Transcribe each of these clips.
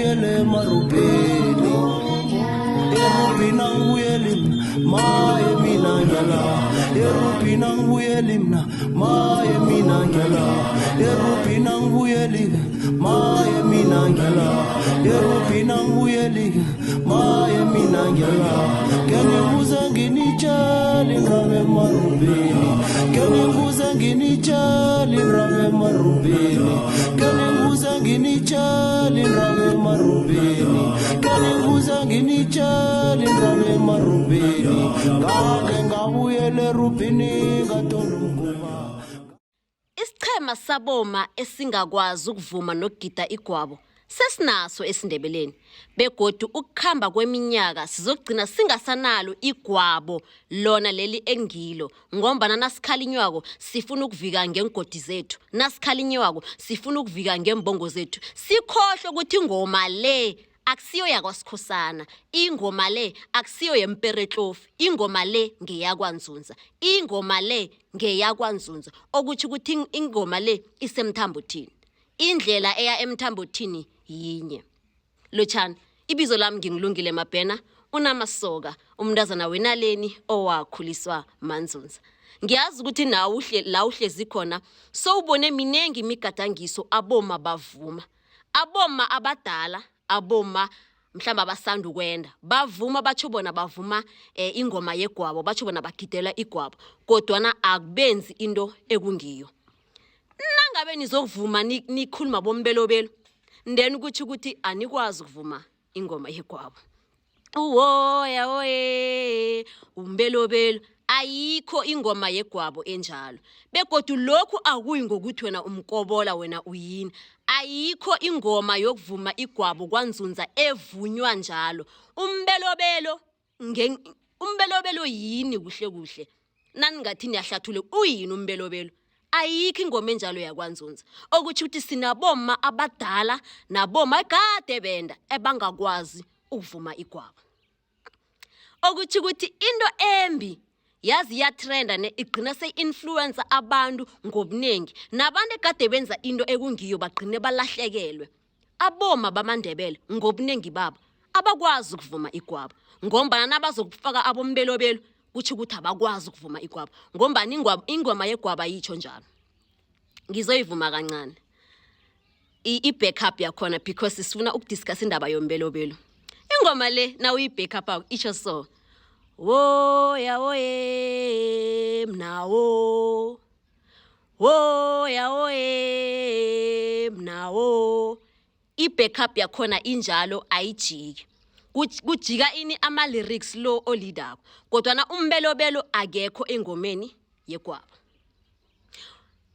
ngibuyele emarubheni. Erubhini angibuyeli mna, maye mina ngiyala. Erubhini angibuyeli mna, maye mina ngiyala. Erubhini angibuyeli, maye mina ngiyala. Erubhini angibuyeli, maye mina ngiyala. Ke ngibuze nginitshele indaba emarubhini. Ke ngibuze nginitshele indaba emarubhini. Ke ngibuze nginitshele indaba emarubhini. Ke ngibuze nginitshele indaba emarubhini. Ngake ngabuyela erubhini ngathola umguba. Isichema saboma esingakwazi ukuvuma nokugida igwabo sesinaso esiNdebeleni begodu ukukhamba kweminyaka sizokugcina singasanalo igwabo lona leli engilo ngombana nasikhalinywako sifuna ukuvika ngeengodi zethu, nasikhalinywako sifuna ukuvika ngeembongo zethu, sikhohlwe ukuthi ingoma le akusiyo yakwaSikhosana, ingoma le akusiyo yemperetlofu, ingoma le ngeyakwaNzunza, ingoma le ngeyakwaNzunza, okutjho ukuthi ingoma le isemthambothini. Indlela eya emthambothini yinye. Lotjhani, ibizo lami nginguLungile Mabhena, unamasoka, umntazana wenaleni owakhuliswa maNzunza. Ngiyazi ukuthi nawe uhle, la uhlezi khona sowubone minengi imigadangiso aboma bavuma. Abomma abadala, abomma mhlawumbe abasanda ukwenda bavuma, batsho bona bavuma ingoma yegwabo, batsho bona bagidela igwabo, kodwana akubenzi into ekungiyo. Nangabe nizokuvuma nikhuluma bombelobelo, then kutjho ukuthi anikwazi ukuvuma ingoma yegwabo. Uwoya oye umbelobelo, ayikho ingoma yegwabo enjalo. Begodu lokhu akuyi ngokuthi wena umkobola, wena uyini. Ayikho ingoma yokuvuma igwabo kwaNzunza evunywa njalo. Umbelobelo umbelobelo yini kuhle kuhle? Naningathi niyahlathule, uyini umbelobelo? Ayikho ingoma enjalo yakwaNzunza. Okutjho ukuthi sinabomma abadala nabomma ekade benda ebangakwazi ukuvuma igwabo. Okutjho ukuthi into embi yazi iyatrenda ne, igcina seyi-influencer abantu ngobunengi, nabantu ekade benza into ekungiyo bagcine balahlekelwe. Abomma bamaNdebele ngobunengi babo abakwazi ukuvuma igwabo, ngombana nabazokufaka abombelobelo kutjho ukuthi abakwazi ukuvuma igwabo, ngombana ingoma yegwabo ayitjho njalo. Ngizoyivuma kancane i-backup yakhona because sifuna ukudiscuss indaba yombelobelo. Ingoma le nawuyi-backup ako isho so: woya oye mnawo, woya oye mnawo. I-backup yakhona injalo, ayijiki. Kujika ini? Ama-lyrics lo olidako, kodwana umbelobelo akekho engomeni yegwabo.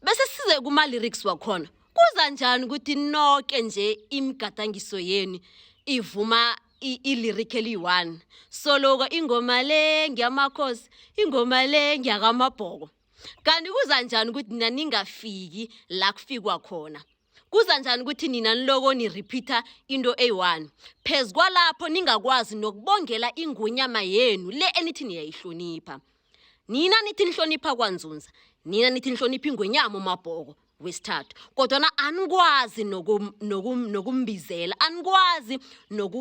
Bese size kuma-lyrics wakhona. Kuza njani ukuthi noke nje imigadangiso yenu ivuma i-lyric eliyi-one soloko ingoma le ngiyamakhosi, ingoma le ngiyakamabhoko? Kanti kuza njani ukuthi nina ningafiki la kufikwa khona? Kuza njani ukuthi nina niloko ni-repeat-a into eyi-one, phezu kwalapho ningakwazi nokubongela ingonyama yenu le enithi niyayihlonipha? Nina nithi nihlonipha kwaNzunza, nina nithi nihlonipha ingonyama uMabhoko wesithathu, kodwana anikwazi nokumbizela, anikwazi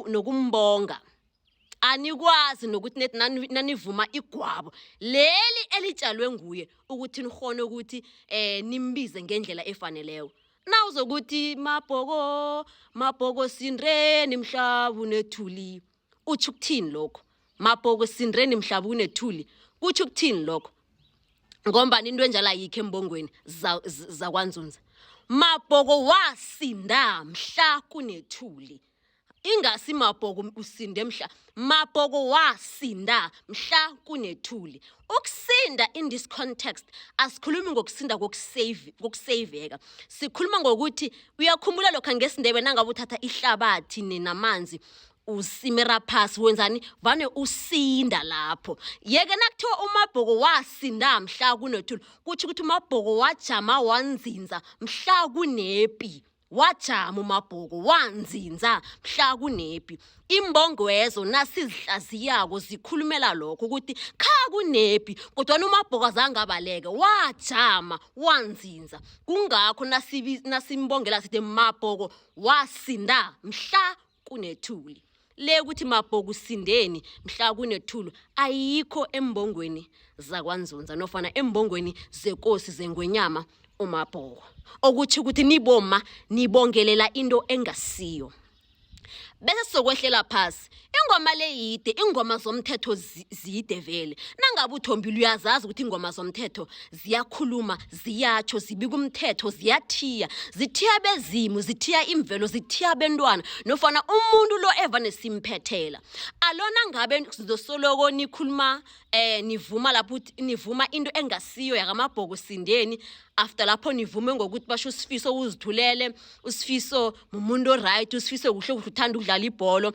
nokumbonga, anikwazi nokuthi nethi nanivuma igwabo leli elitshalwe nguye ukuthi nikhone ukuthi nimbize ngendlela efaneleko. Nawuzokuthi mabhoko mabhoko sindreni mhlabu nethuli, utsho ukuthini lokho? Mabhoko sindreni mhlabu nethuli kutsho ukuthini lokho? Ngombana into enjalo ayikho embongweni zakwaNzunza. Mabhoko wasinda mhla kunethuli, ingasi mabhoko usinde mhla. Mabhoko wasinda mhla kunethuli. Ukusinda in this context, asikhulumi ngokusinda kokusave, kokusaveka, sikhuluma ngokuthi uyakhumbula lokha ngesiNdebe nangabe uthatha ihlabathi namanzi usimera phasi, wenzani? Vane usinda lapho. Yeke nakuthiwa uMabhoko wasinda mhla kunethuli, kutsho ukuthi uMabhoko wajama wanzinza mhla kunepi. Wajama uMabhoko wanzinza mhla kunepi. Imbongwezo nasizihlaziyako zikhulumela lokho ukuthi kha kunepi, kodwana uMabhoko azange abaleke, wajama wanzinza. Kungakho nasimbongela sithi Mabhoko wasinda mhla. kunethuli. Le ukuthi mabhokusindeni mhla kunethulu ayikho embongweni zakwaNzunza nofana embongweni zekosi zengwenyama uMabhoko. Okutjho ukuthi nibomma nibongelela into engasiyo. Bese sizokwehlela phasi. Ingoma le yide, ingoma zomthetho zide vele. Nangabe uthombile uyazazi ukuthi ingoma zomthetho ziyakhuluma, ziyatsho, zibika umthetho, ziyathiya. Zithiya bezimu, zithiya imvelo, zithiya bentwana nofana umuntu lo evane simphethela. Alo nangabe sizosoloko nikhuluma nivuma lapho nivuma into engasiyo yakamabhoko sindeni after lapho nivume ngokuthi basho uSifiso uzithulele, uSifiso mumuntu oright, uSifiso kuhle kuhle uthanda ukudlala ibholo,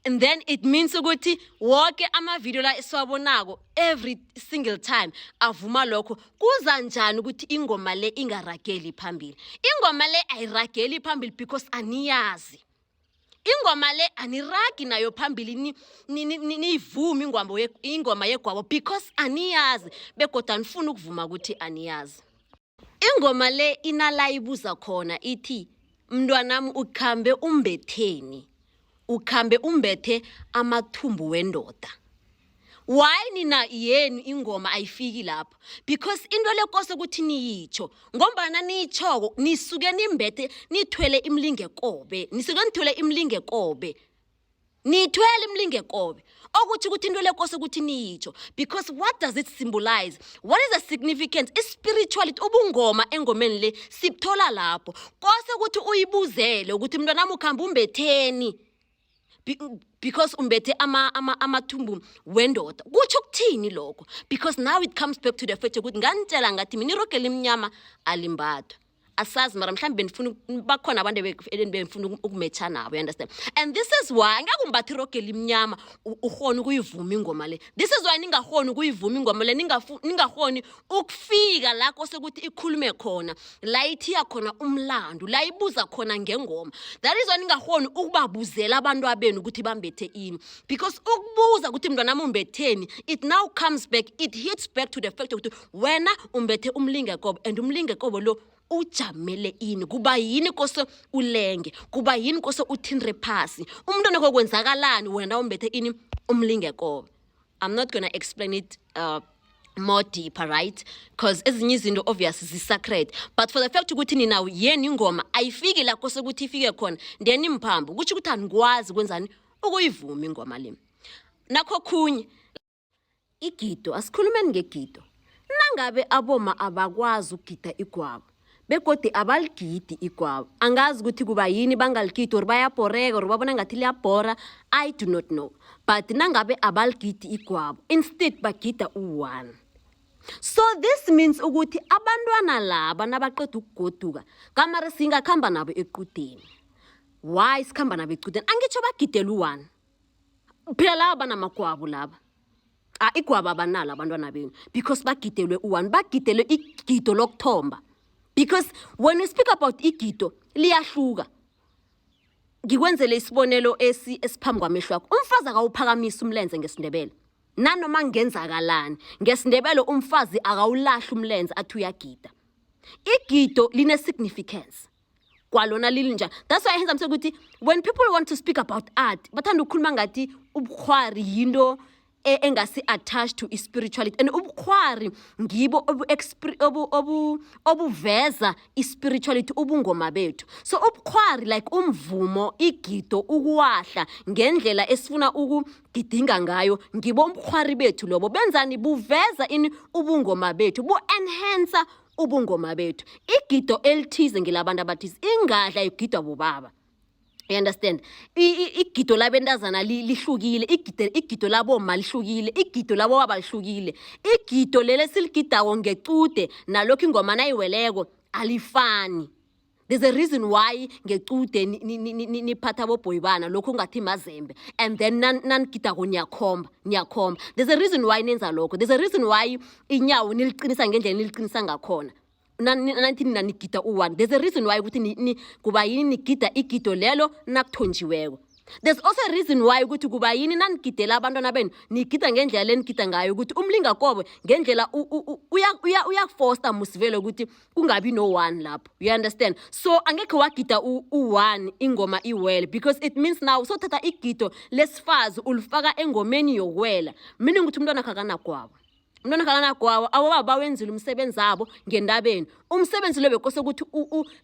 and then it means ukuthi wonke amavidiyo la esiwabonako every single time avuma lokho. Kuza njani ukuthi ingoma le ingarageli phambili? Ingoma le ayirageli phambili because aniyazi ingoma le, aniragi nayo phambili, niyivumi ingoma yegwabo because aniyazi begodwa anifuni ukuvuma ukuthi aniyazi ingoma le. Inala ibuza khona ithi, "Mntwanami, ukhambe umbetheni? Ukhambe umbethe amathumbu wendoda." Why nina yenu ingoma ayifiki lapho? Because into lekose ukuthi niyitsho, ngombana niyitshoko nisuke nimbethe, nithwele imlingekobe, nisuke nithwele imlingekobe, nithwele imlingekobe. Okutsho ukuthi into lekose ukuthi niyitsho, because what does it symbolize? What is the significance, i-spirituality, ubungoma engomeni le sibuthola lapho? Kose ukuthi uyibuzele ukuthi, "Mntwanami, ukuhamba umbetheni?" Because umbethe amathumbu wendoda, kutsho ukuthini lokho? Because now it comes back to the fact ukuthi nganitshela ngathi mina iroge limnyama alimbathwa. Asazi, mara mhlawumbe benifuna bakhona abantu benifuna ukumetha nabo, you understand? And this is why ngeke umbathe iroge limnyama ukhone ukuyivuma ingoma le. This is why ningahoni ukuyivuma ingoma le, ningahoni ukufika la kose ukuthi ikhulume khona, la ithiya khona umlando, la ibuza khona ngengoma. That is why ningahoni ukubabuzela abantu abenu ukuthi bambethe ini, because ukubuza ukuthi, "Mntwanami, umbetheni?" it now comes back, it hits back to the fact ukuthi wena umbethe umlingekobo, and umlingekobo lo ujamele ini? Kuba yini kose ulenge? Kuba yini kose uthinte phasi umntwana? Kokwenzakalani wena umbethe ini, umlingekobe? I'm not gonna explain it more deeper, right? Because ezinye izinto obvious zi-sacred, but for the fact ukuthi nina yeni ingoma ayifiki la kose ukuthi ifike khona, then imphambo kutsho ukuthi anikwazi kwenzani ukuyivuma ingoma le. Nakho khunye igido, asikhulumeni ngegido. Nangabe aboma abakwazi ukugida igwabo begodi abaligidi igwabo, angazi ukuthi kuba yini bangaligidi, or bayabhoreka, or babona ngathi liyabhora, I do not know, but nangabe abaligidi igwabo, instead bagida u-one, so this means ukuthi abantwana laba nabaqeda ukugoduka kamare singakhamba nabo equdeni. Why sikhamba nabo equdeni? Angitsho bagidela u-one phela, laba banamagwabo laba. Ah, igwabo abanalo abantwana benu because bagidelwe u-one, bagidelwe igido lokuthomba. Because when we speak about igido, liyahluka. Ngikwenzele isibonelo esiphambi kwamehlo akho. Umfazi akawuphakamisi umlenze ngesiNdebele nanoma kungenzakalani. NgesiNdebele umfazi akawulahli umlenze athi uyagida. Igido line-significance kwalona lilinjani. That's why hence I'm saying ukuthi when people want to speak about art, bathanda ukukhuluma ngathi ubukhwari yinto engasi attached to i-spirituality, and ubukhwari ngibo obuveza i-spirituality, ubungoma bethu. So ubukhwari, like umvumo, igido, ukuwahla ngendlela esifuna ukugidinga ngayo, ngibo ubukhwari bethu lobo. Benzani? Buveza ini? Ubungoma bethu, bu-enhancer ubungoma bethu. Igido elithize ngelabantu abathize. Ingadla igidwa bobaba, you understand? Igido labentazana lihlukile, igido labomma lihlukile, igido labobaba lihlukile. Igido leli esiligidako ngecude nalokhu ingoma nayiweleko alifani. There's a reason why ngecude niphatha abobhoyibana lokhu ungathi mazembe, and then nanigidako niyakhomba, niyakhomba. There's a reason why nenza lokho. There's a reason why inyawo niliqinisa ngendlela niliqinisa ngakhona nangithi nina nigida u-one. There's a reason why ukuthi kuba yini nigida igido lelo nakuthonjiweko. There's also a reason why ukuthi kuba yini nanigidela abantwana benu nigida ngendlela lenigida ngayo, ukuthi umlingakobe ngendlela uyakufosta musivele ukuthi kungabi no-one lapho, you understand? So angekhe wagida u-one ingoma iwele, because it means now sothatha igido lesifazi ulifaka engomeni yokuwela, meaning ukuthi umntwana akanagwabo, umntwana akanagwabo. Abobaba bawenzile umsebenzi abo ngentabeni. Umsebenzi lo bekose ukuthi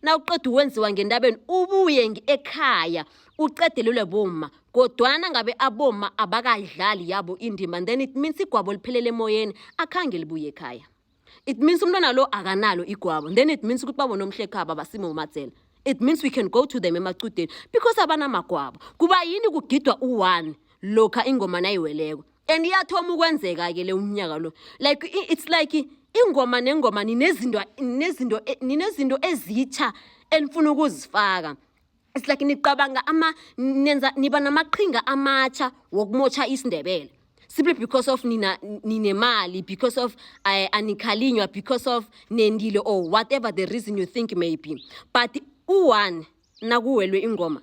nawuqeda uwenziwa ngentabeni, ubuye ekhaya uqedelelwe bomma, kodwana nangabe abomma abakayidlali yabo indima, then it means igwabo liphelele emoyeni, akhange libuye ekhaya. It means umntwana lo akanalo igwabo. Then it means ukuthi babona omhlekhaba basimo madzela. It means we can go to them emacudeni because abanamagwabo. Kuba yini kugidwa u-one lokha ingoma nayiweleko? And iyathoma ukwenzeka-ke le umnyaka lo. Like, it's like ingoma nengoma ninezinto ezitsha enifuna ukuzifaka. It's like nicabanga ama nenza niba namaqhinga amatsha wokumotsha isiNdebele simply because of nina ninemali, because of anikhalinywa, because of nendile or whatever the reason you think may be. But u-one nakuwelwe ingoma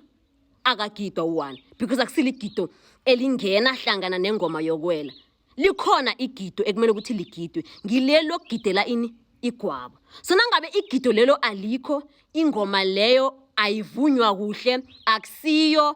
akagidwa u-one, because akusiligido elingena hlangana nengoma yokwela. Likhona igido ekumele ukuthi ligidwe, ngileli lokugidela ini? Igwabo. So nangabe igido lelo alikho, ingoma leyo ayivunywa kuhle, akusiyo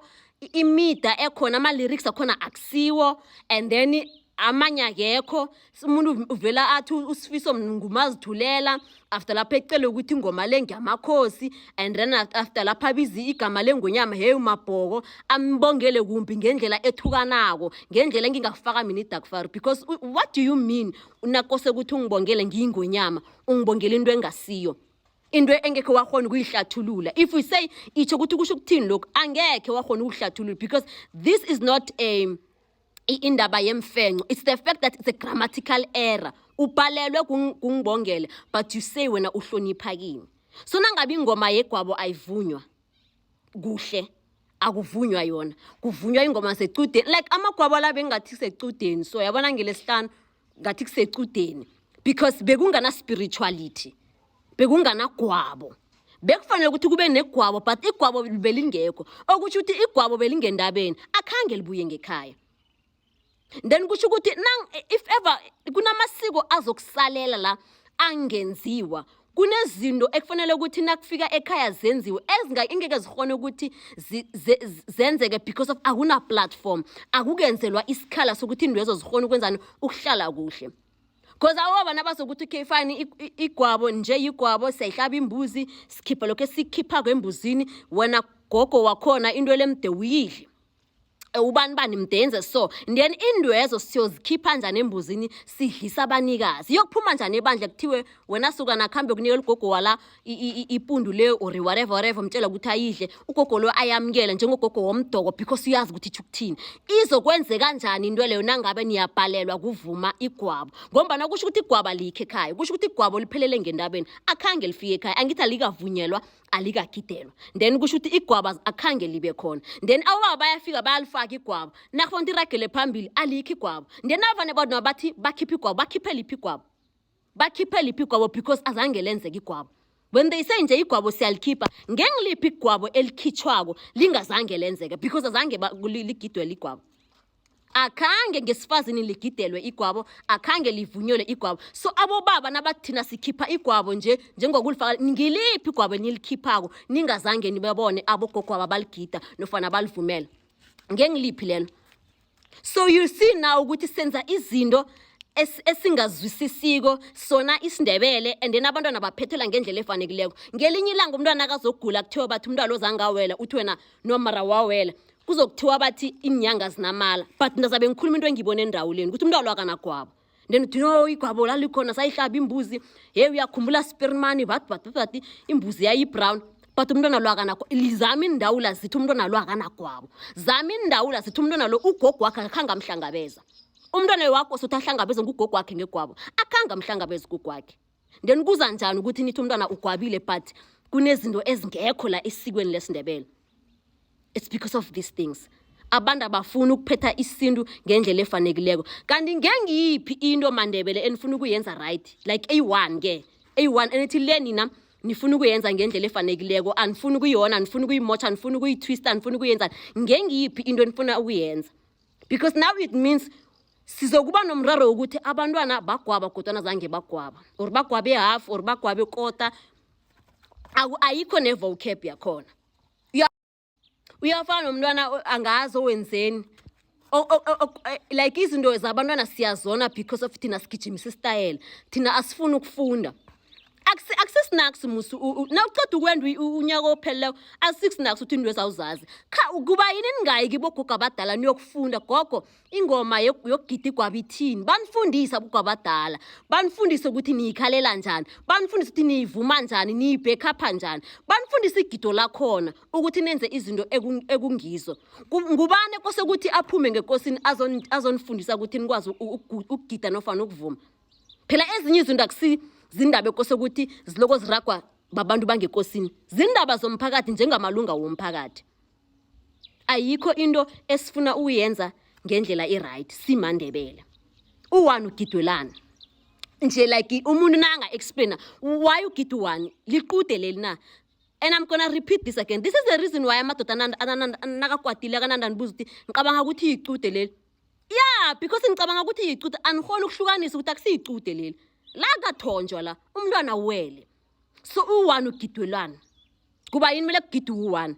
imida ekhona, ama-lyrics akhona akusiwo, and then amanye akekho. Umuntu uvela athi uSifiso ngumazithulela, after lapho ecele ukuthi ingoma le ngiyamakhosi, and then after lapho abize igama lengonyama, hey, uMabhoko, ambongele kumbi ngendlela ethukanako, ngendlela engingafaka mina idakfar, because what do you mean nakose ukuthi ungibongele ngiyingonyama, ungibongele into engasiyo, into engekhe wakhona ukuyihlathulula? If we say itsho ukuthi kusho ukuthini lokhu, angekhe wakhona ukuhlathulula, because this is not a indaba yemfenco. It's the fact that it's a grammatical error. Ubhalelwe kungibongele, but you say wena uhlonipha kimi. So nangabe ingoma yegwabo ayivunywa kuhle, akuvunywa yona, kuvunywa ingoma secudeni, like amagwabo la bengathi secudeni. So yabona, ngelesihlanu ngathi kusecudeni because bekungana spirituality, bekunganagwabo. Bekufanele ukuthi kube negwabo, but igwabo belingekho, okusho ukuthi igwabo belingendabeni, akhange libuye ngekhaya. Then kusho ukuthi if ever kunamasiko azokusalela la angenziwa, kunezinto ekufanele ukuthi nakufika ekhaya zenziwe, engeke zikhone ukuthi zenzeke because of akuna platform, akukenzelwa isikhala sokuthi indwezo zikhone ukwenzani, ukuhlala kuhle. Because awaba nabazokuthi okay, fine, igwabo nje igwabo, siyayihlaba imbuzi, sikhipha lokho esikhiphako embuzini, wena gogo wakhona into lemde uyidle, ubani bani mdenze. So then indwezo siyozikhipha njani embuzini, sidlisa abanikazi? Iyokuphuma njani ebandla, kuthiwe wena suka nakhambe kunikela ugogo wala ipundu le or whatever whatever, mtshela ukuthi ayidle, ugogo lo ayamukele njengogogo womdoko because uyazi ukuthi itsho ukuthini? Izokwenze kanjani into leyo nangabe niyabhalelwa kuvuma igwabo? Ngombana kusho ukuthi igwabo alikho ekhaya, kusho ukuthi igwabo liphelele ngendabeni, akhange lifike ekhaya. Angithi alikavunyelwa, alikagidelwa, then kusho ukuthi igwaba akhange libe khona. Then abobaba bayafika bayalifaka igwabo, nakufanele iragele phambili alikho igwabo. Then avane bona bathi bakhipha igwabo, bakhiphe liphi igwabo? Bakhiphe liphi igwabo? Because azange lenzeke igwabo. When they say nje igwabo siyalikhipha, ngengiliphi igwabo elikhitshwako lingazange lenzeke? Because azange ligidwe ligwabo, akhange ngesifazini ligidelwe igwabo, akhange livunyelwe igwabo. So abobaba nabathi thina sikhipha igwabo nje njengokulifaka, ngiliphi igwabo enilikhiphako ningazange nibabone abogogo abaligida nofana balivumela? Ngengiliphi lelo? So you see now ukuthi senza izinto esingazwisisiko sona isiNdebele, and then abantwana baphethela ngendlela efanekileko. Ngelinye ilanga umntwana akazogula, kuthiwa bathi umntwana ozangawela, uthi wena nomara wawela, kuzokuthiwa bathi iinyanga zinamala. But ndazabe ngikhuluma into engiyibone endawuleni, ukuthi umntwana lo akanagwabo. Then uthi no, igwabo lalikhona, sayihlaba imbuzi, hey, uyakhumbula spearmani, bathi bathi bathi imbuzi yayi-brown, but umntwana lo akanagwabo. Zami iindawula zithi umntwana lo akanagwabo. Zami iindawula zithi umntwana lo ugogo wakhe akhange amhlangabeza. Umntwana wakho sothi ahlangabeze ngugogo wakhe ngegwabo, akhange amhlangabeze ugogo wakhe. Then kuza njani ukuthi nithi umntwana ugwabile, but kunezinto ezingekho la esikweni lesiNdebele? It's because of these things. Abantu abafuni ukuphetha isintu ngendlela efanekileko. Kanti ngengiyiphi into maNdebele enifuna ukuyenza right, like eyi-one ke, eyi-one enithi le nina Nifuna ukuyenza ngendlela efanekileko, anifuni ukuyona, anifuni ukuyimotjha, anifuni ukuyitwista, anifuni ukuyenzani. Ngengiyiphi into enifuna ukuyenza? Because now it means sizokuba nomraro wokuthi abantwana bagwaba kodwana zange bagwaba, or bagwabe half, or bagwabe kota. Ayikho ne-vocab yakhona. Uyafana nomntwana angazi owenzeni. Like izinto zabantwana siyazona because of thina sigijimisa isitayela, thina asifuni ukufunda. Akusisinaks musu nawuceda ukwenda unyaka opheleleko, akusisinaks ukuthi into ezawuzazi. Kuba yini ningayi kibogogo abadala niyokufunda? Gogo, ingoma yokugida igwaba ithini? Banifundise abogogo abadala, banifundise ukuthi niyikhalela njani, banifundise ukuthi niyivuma njani, niyibhekhapha njani, banifundise igido lakhona ukuthi nenze izinto ekungizo. Ngubani ekose ukuthi aphume ngekosini azonifundisa ukuthi nikwazi ukugida nofana ukuvuma? Phela ezinye izinto akusi zindaba ekose ukuthi ziloko ziragwa babantu bangekosini, zindaba zomphakathi njengamalunga womphakathi. Ayikho into esifuna ukuyenza ngendlela i-right simaNdebele. U-one ugidwelana nje, like umuntu nanga-explaina why ugida u-one, liqude leli na? And I'm gonna repeat this again, this is the reason why amadoda nakakwatile akananda nibuza ukuthi ngicabanga ukuthi yicude leli. Yeah, because ngicabanga ukuthi yicude, anikhoni ukuhlukanisa ukuthi akusiyicude leli, la kathonjwa la umntwana wele. So u-one ugidwelana, kuba yini kumele kugide u-one?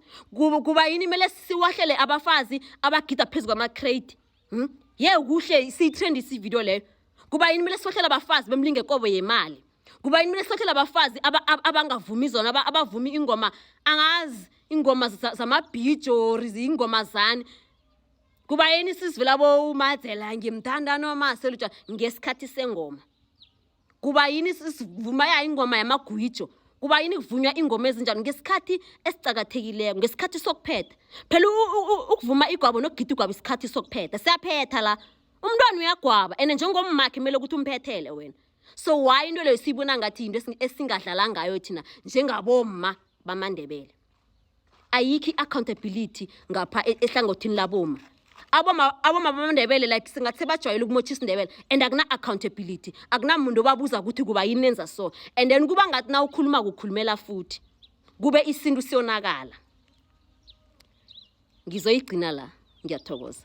Kuba yini kumele siwahlele abafazi abagida phezu kwama-crate? Ye kuhle siyitrendise ividiyo leyo. Kuba yini kumele siwahlele abafazi bemlingekobo yemali? Kuba yini kumele siwahlele abafazi abangavumi zona, abavumi ingoma angazi, ingoma zamabhijori, ingoma zani? Kuba yini sisivela bo uMadzela ngimthanda noma selutsha ngesikhathi sengoma? Kuba yini sivuma ya ingoma yamagwijo? Kuba yini kuvunywa ingoma ezinjalo ngesikhathi esicakathekileko, ngesikhathi sokuphetha? Phela ukuvuma igwabo nokugida igwabo isikhathi sokuphetha, siyaphetha la, umntwana uyagwaba and njengommakhe kumele ukuthi umphethele wena. So why into leyo siyibona ngathi yinto esingadlala ngayo thina njengabomma bamaNdebele? Ayikho i-accountability ngapha ehlangothini laboma. Aboma bamaNdebele like singathi sebajwayele ukumotjha isiNdebele and akuna-accountability, akunamuntu obabuza ukuthi kuba yini nenza so. And then kuba ngathi na ukhuluma kukhulumela futhi kube isintu siyonakala. Ngizoyigcina la, ngiyathokoza.